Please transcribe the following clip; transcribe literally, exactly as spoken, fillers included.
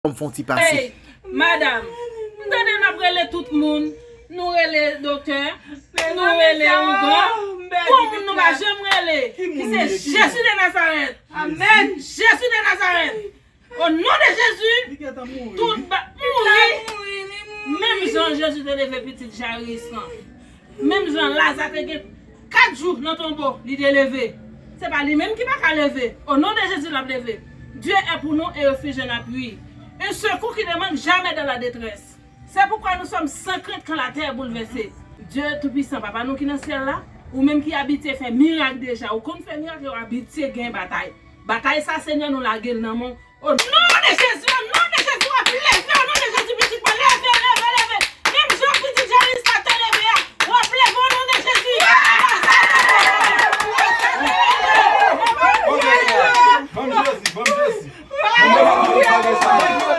Fò m fè yon ti pase. Hey, madanm, m tande n ap rele tout moun. Nou rele doktè, nou rele ougan. Gon moun nou pa janm rele, ki se Jezi de Nazarèt. Amèn. Jezi de Nazarèt. O non de Jezi, tout ba mouri. Menm jan Jezi te leve pitit Jayis lan, menm jan Laza te gen kat jou nan tonbo, li te leve. Se pa li menm ki pa ka leve. O non de Jezi, l ap leve. Dieu est pour nous et refuge en appui. Un secours qui ne manque jamais dans la détresse. C'est pourquoi nous sommes sans crainte quand la terre est bouleversée. Dieu Tout-Puissant, Papa nou ki nan syèl la, ou menm ki abitye fè mirak deja, ou konn fè mirak, ou abitye gen batay. Batay sa, Senyè, nou lage l nan men w. O non de Jezi, o